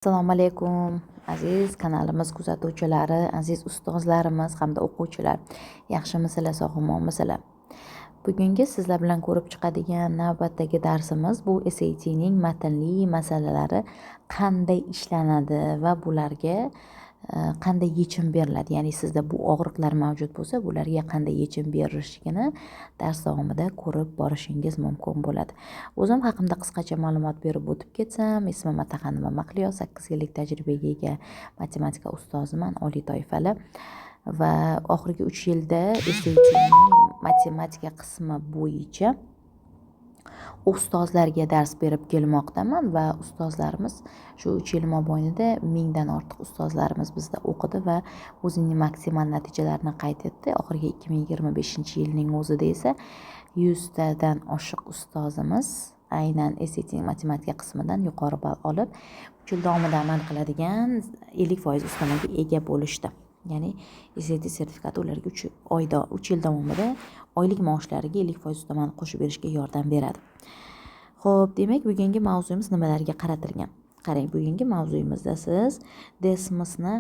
Assalomu alaykum, aziz kanalimiz kuzatuvchilari, aziz ustozlarimiz hamda o'quvchilar. Yaxshimisizlar, sog'-omonmisizlar? Bugungi sizlar bilan ko'rib chiqadigan navbatdagi darsimiz bu SATning matnli masalalari qanday ishlanadi va bularga qanday yechim beriladi, ya'ni sizda bu og'riqlar mavjud bo'lsa, bularga qanday yechim berilishligini dars davomida ko'rib borishingiz mumkin bo'ladi. O'zim haqimda qisqacha ma'lumot berib o'tib ketsam, ismim Ataxanova Mahliyo, 8 yillik tajribaga ega matematika ustoziman, oliy toifali, va oxirgi 3 yilda SATning matematika qismi bo'yicha ustozlarga dars berib kelmoqdaman. Va ustozlarimiz shu 3 yil mobaynida 1000dan ortiq ustozlarimiz bizda o'qidi va o'zining maksimal natijalarini qayd etdi. Oxirgi 2025-yilning o'zida esa 100tadan oshiq ustozimiz aynan SAT matematika qismidan yuqori ball olib, 3 yil davomida amal qiladigan 50% ustamaga ega bo'lishdi, ya'ni SAT sertifikati ularga 3 oyda, 3 yil davomida oylik maoshlariga 50% ustamani qo'shib berishga yordam beradi. Ho'p, demak, bugungi mavzuyimiz nimalarga qaratilgan? Qarang, bugungi mavzuyimizda siz Desmosni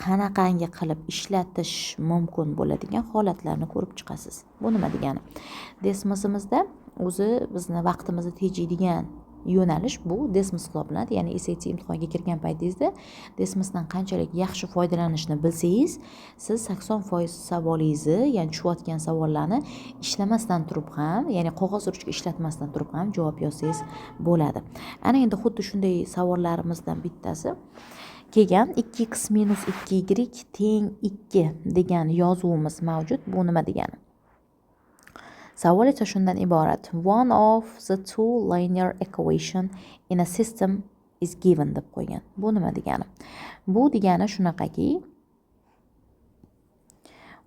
qanaqangi qilib ishlatish mumkin bo'ladigan holatlarni ko'rib chiqasiz. Bu nima degani? Desmosimizda o'zi bizni vaqtimizni tejaydigan yo'nalish bu Desmos hisoblanadi, ya'ni SAT imtihoniga kirgan paytingizda Desmosdan qanchalik yaxshi foydalanishni bilsangiz, siz 80% savolingizni, ya'ni tushayotgan savollarni ishlamasdan turib ham, ya'ni qog'oz, ruchka ishlatmasdan turib ham javob yozsangiz bo'ladi. Ana endi xuddi shunday savollarimizdan bittasi kelgan: 2x minus 2y teng 2 degan yozuvimiz mavjud. Bu nima degani? Savol esa shundan iborat: "One of the two linear equation in a system is given" deb qo'ygan. Bu nima degani? Bu degani shunaqaki,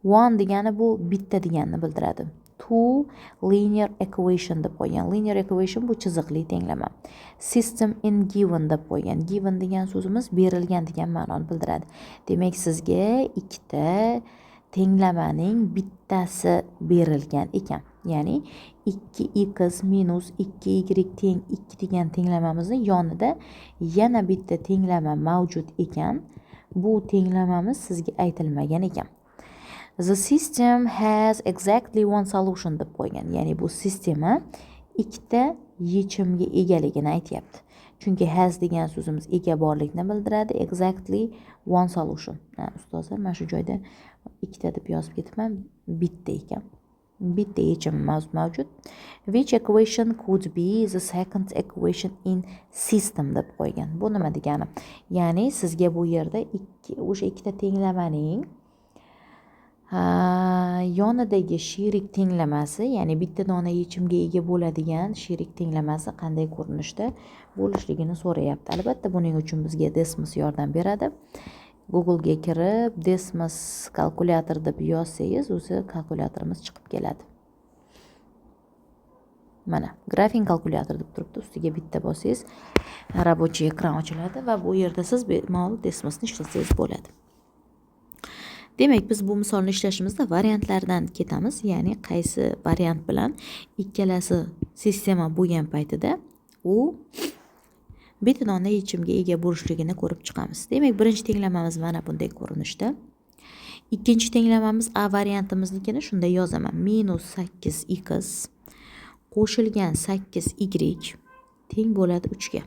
one degani bu bitta deganni bildiradi. Two linear equation deb qo'ygan. Linear equation bu chiziqli tenglama. System in given deb qo'ygan. Given degan so'zimiz berilgan degan ma'noni bildiradi. Demak, sizga ikkita tenglamaning bittasi berilgan ekan, ya'ni 2x minus 2y teng 2 degan tenglamamizni yonida yana bitta tenglama mavjud ekan. Bu tenglamamiz sizga aytilmagan ekan. "The system has exactly one solution" deb qo'ygan, ya'ni bu sistema ikkita yechimga egaligini aytyapti, chunki has degan so'zimiz ega borlikni bildiradi. Exactly one solution. Ustozlar, mana shu joyda ikkita deb yozib ketibman, bitta ekan, bitta yechim mavjud. "Which equation could be the second equation in system" deb qo'ygan. Bu nima degani? Ya'ni sizga bu yerda ikki, o'sha ikkita tenglamaning yonidagi sherik tenglamasi, ya'ni bitta dona yechimga ega bo'ladigan sherik tenglamasi qanday ko'rinishda bo'lishligini so'rayapti. Albatta, buning uchun bizga Desmos yordam beradi. Googlega kirib, Desmos kalkulyator deb yozsangiz, o'zi kalkulyatorimiz chiqib keladi. Mana, graphing kalkulyator deb turibdi, ustiga bitta bossangiz, рабочий ekran ochiladi va bu yerda siz bemalol Desmosni ishlatsangiz bo'ladi. Demak, biz bu misolni ishlashimizda variantlardan ketamiz, ya'ni qaysi variant bilan ikkalasi sistema bo'lgan paytida u bitta dona yechimga ega bo'lishligini ko'rib chiqamiz. Demak, birinchi tenglamamiz mana bunday ko'rinishda. Ikkinchi tenglamamiz, a variantimiznikini shunday yozaman: minus 8x qo'shilgan 8y teng bo'ladi 3ga.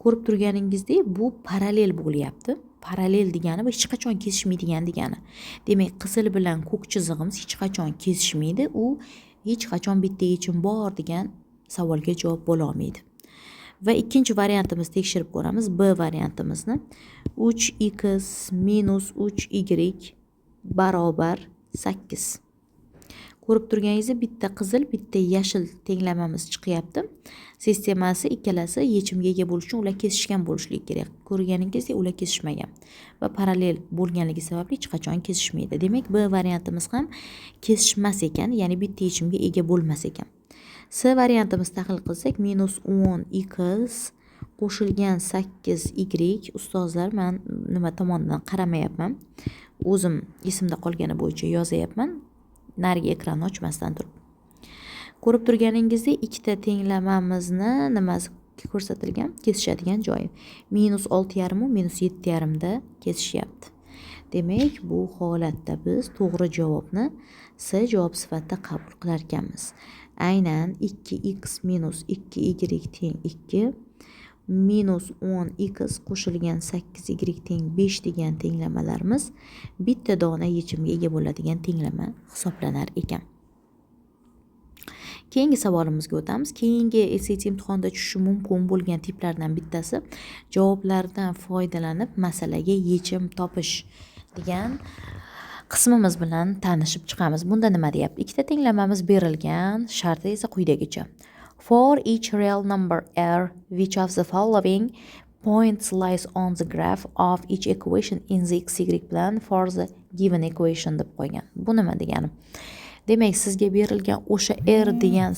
Ko'rib turganingizdek, bu parallel bo'lyapti. Parallel degani bu hech qachon kesishmaydigan degani. Demak, qizil bilan ko'k chizig'imiz hech qachon kesishmaydi, u hech qachon bitta yechim bor degan savolga javob bo'lolmaydi. Va ikkinchi variantimizni tekshirib ko'ramiz, b variantimizni: 3x minus 3y barobar 8. Ko'rib turganingizdek, bitta qizil, bitta yashil tenglamamiz chiqyapti. Sistemasi ikkalasi yechimga ega bo'lishi uchun ular kesishgan bo'lishligi kerak. Ko'rganingizdek, ular kesishmagan va parallel bo'lganligi sababli hech qachon kesishmaydi. Demak, b variantimiz ham kesishmas ekan, ya'ni bitta yechimga ega bo'lmas ekan. C variantimizni tahlil qilsak, minus 10x qo'shilgan 8y. Ustozlar, man nima tomonidan qaramayapman, o'zim esimda qolgani bo'yicha yozyapman, narigi ekranni ochmasdan turib. Ko'rib turganingizdek, ikkita tenglamamizni nimasi Ko'rsatilgan kesishadigan joyi -6,5 u -7,5 da kesishyapti. Demak, bu holatda biz to'g'ri javobni C javob sifatida qabul qilar ekanmiz. Aynan 2x minus 2y teng 2, -10x qo'shilgan 8y teng 5 degan tenglamalarimiz bitta dona yechimga ega bo'ladigan tenglama hisoblanar ekan. Keyingi savolimizga o'tamiz. Keyingi SAT imtihonida tushishi mumkin bo'lgan tiplardan bittasi javoblardan foydalanib masalaga yechim topish degan qismimiz bilan tanishib chiqamiz. Bunda nima deyapti? Ikkita tenglamamiz berilgan, sharti esa quyidagicha: For each real number r, which of the following points lies on the graph of each equation in the x y plane for the given equation deb qo'ygan. Bu nima degani? Demak, sizga berilgan o'sha r degan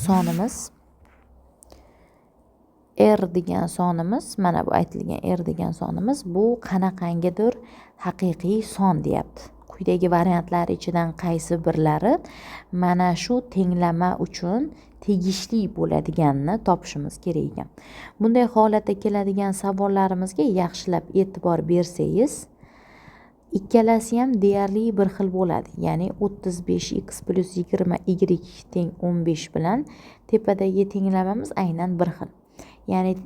sonimiz, mana bu aytilgan r degan sonimiz, bu qanaqangidir haqiqiy son deyapti. Quyidagi variantlar ichidan qaysi birlari mana shu tenglama uchun tegishli bo'ladiganini topishimiz kerak ekan. Bunday holatda keladigan savollarimizga yaxshilab e'tibor bersangiz, ikkalasi ham deyarli bir xil bo'ladi. Ya'ni 35 x plyus 20 y teng 15 bilan tepadagi tenglamamiz aynan bir xil. Ya'ni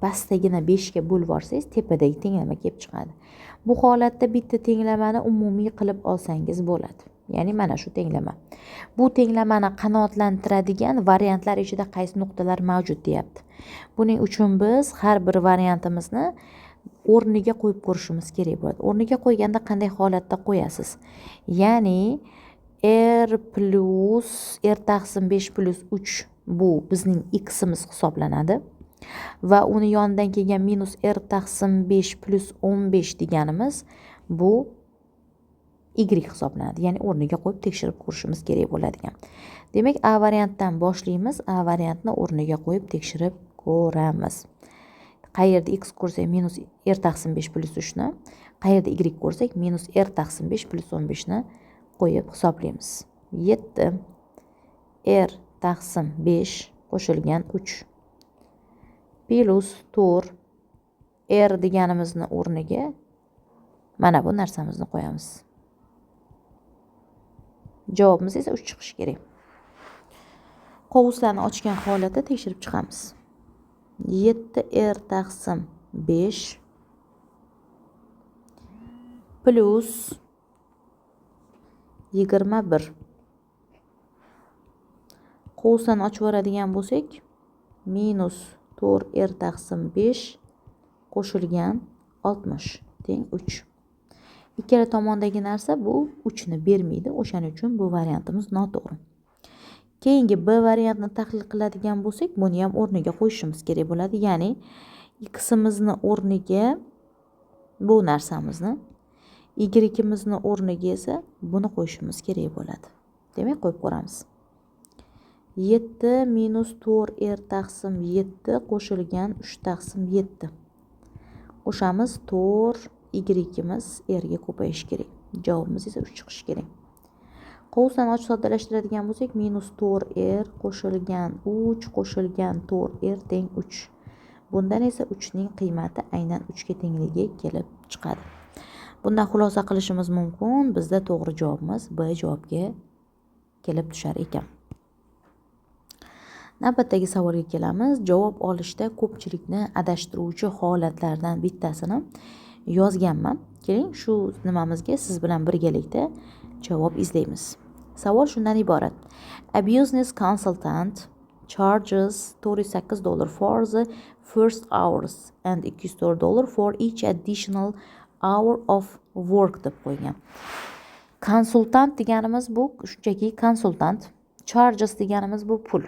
pastdagini 5 ga bo'lib yuborsangiz, tepadagi tenglama kelib chiqadi. Bu holatda bitta tenglamani umumiy qilib olsangiz bo'ladi, ya'ni mana shu tenglama. Bu tenglamani qanoatlantiradigan variantlar ichida qaysi nuqtalar mavjud deyapti. Buning uchun biz har bir variantimizni o'rniga qo'yib ko'rishimiz kerak bo'ladi. O'rniga qo'yganda qanday holatda qo'yasiz? Ya'ni r plyus r taqsim 5 plyus 3, bu bizning ximiz hisoblanadi va uni yonidan kelgan minus r taqsim 5 plyus 15 deganimiz bu y hisoblanadi. Ya'ni o'rniga qo'yib tekshirib ko'rishimiz kerak bo'ladigan. Demak, A variantdan boshlaymiz. A variantni o'rniga qo'yib tekshirib ko'ramiz. Qayerda x ko'rsak, minus r taqsim 5 plyus 3 ni, qayerda y ko'rsak, minus r taqsim 5 plyus 15 ni qo'yib hisoblaymiz. 7 r taqsim 5 qo'shilgan 3 plyus 4 r deganimizni o'rniga mana bu narsamizni qo'yamiz. Javobimiz esa 3 chiqishi kerak. Qovuslarni ochgan holatda tekshirib chiqamiz. 7 r taqsim 5 plyus 21, qovuslarni ochib yuboradigan bo'lsak, minus 4 r taqsim 5 qo'shilgan 60 teng 3. Ikkala tomondagi narsa bu 3 ni bermaydi, o'shaning uchun bu variantimiz noto'g'ri. Keyingi B variantini tahlil qiladigan bo'lsak, buni ham o'rniga qo'yishimiz kerak bo'ladi. Ya'ni ximizni o'rniga bu narsamizni, yimizni o'rniga esa buni qo'yishimiz kerak bo'ladi. Demak, qo'yib ko'ramiz. 7 minus 4 r taqsim 7 qo'shilgan 3 taqsim 7, qo'shamiz, 4 yimiz r ga ko'payishi kerak. Javobimiz esa 3 chiqishi kerak. Qovuslarni ochib soddalashtiradigan bo'lsak, minus 4 r qo'shilgan 3 qo'shilgan 4 r teng 3. Bundan esa 3 ning qiymati aynan 3 ga tengligi kelib chiqadi. Bundan xulosa qilishimiz mumkin, bizda to'g'ri javobimiz B javobga kelib tushar ekan. Navbatdagi savolga kelamiz. Javob olishda ko'pchilikni adashtiruvchi holatlardan bittasini yozganman. Keling, shu nimamizga siz bilan birgalikda javob izlaymiz. Savol shundan iborat: A business consultant charges $48 for the first hours and $204 for each additional hour of work deb qo'ygan. Konsultant deganimiz bu shunchaki konsultant. Charges deganimiz bu pul.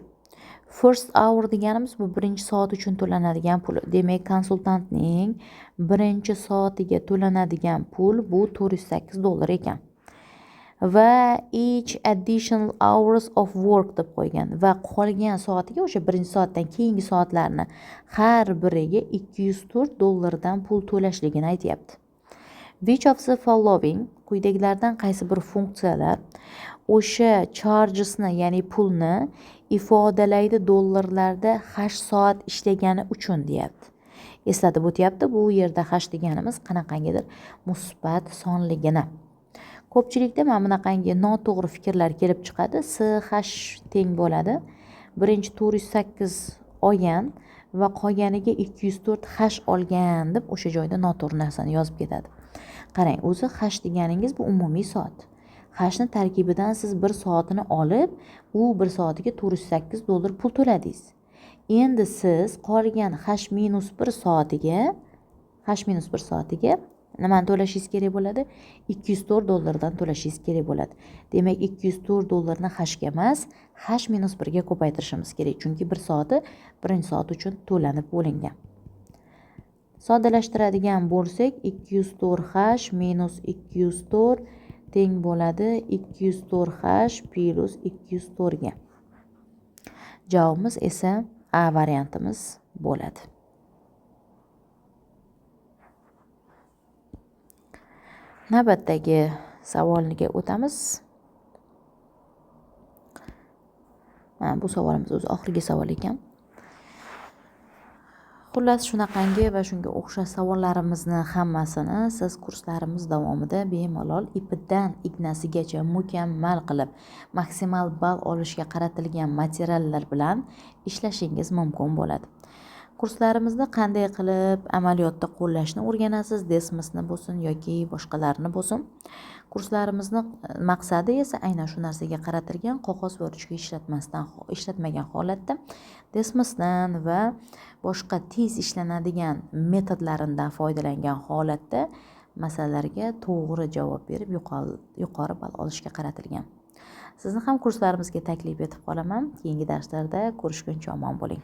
First hour deganimiz bu birinchi soat uchun to'lanadigan pul. Demak, konsultantning birinchi soatiga to'lanadigan pul bu 408 dollar ekan va each additional hours of work deb qo'ygan va qolgan soatiga, o'sha birinchi soatdan keyingi soatlarni har biriga 204 dollardan pul to'lashligini aytyapti. Which of the following, quyidagilardan qaysi bir funksiyalar o'sha chargesni, ya'ni pulni ifodalaydi dollarlarda h soat ishlagani uchun deyapti. Eslatib o'tyapti, bu yerda h deganimiz qanaqangidir musbat sonligini. Ko'pchilikda mana bunaqangi noto'g'ri fikrlar kelib chiqadi. S h teng bo'ladi. Birinchi 408 olgan va qolganiga 204 h olgan deb o'sha joyda noto'g'ri narsani yozib ketadi. Qarang, o'zi h deganingiz bu umumiy soat. H ni tarkibidan siz bir soatini olib, u bir soatiga $408 pul to'ladingiz. Endi siz qolgan h minus 1 soatiga, h minus 1 soatiga nimani to'lashingiz kerak bo'ladi? $204 to'lashingiz kerak bo'ladi. Demak, $204 h ga emas, h minus 1 ga ko'paytirishimiz kerak, chunki bir soati birinchi soat uchun to'lanib bo'lingan. Soddalashtiradigan bo'lsak, 204 h minus 204 teng bo'ladi 204 h plus 204 ga. Javobimiz esa A variantimiz bo'ladi. Navbatdagi savolga o'tamiz. Bu savolimiz o'zi oxirgi savol ekan. Xullas, shunaqangi va shunga o'xshash savollarimizni hammasini siz kurslarimiz davomida bemalol ipidan ignasigacha mukammal qilib, maksimal ball olishga qaratilgan materiallar bilan ishlashingiz mumkin bo'ladi. Kurslarimizda qanday qilib amaliyotda qo'llashni o'rganasiz, desmosni bo'lsin yoki boshqalarini bo'lsin. Kurslarimizni maqsadi esa aynan shu narsaga qaratilgan, qog'oz va ruchka ishlatmagan holatda desmosdan va boshqa tez ishlanadigan metodlaridan foydalangan holatda masalalarga to'g'ri javob berib yuqori ball olishga qaratilgan. Sizni ham kurslarimizga taklif etib qolaman. Keyingi darslarda ko'rishguncha omon bo'ling.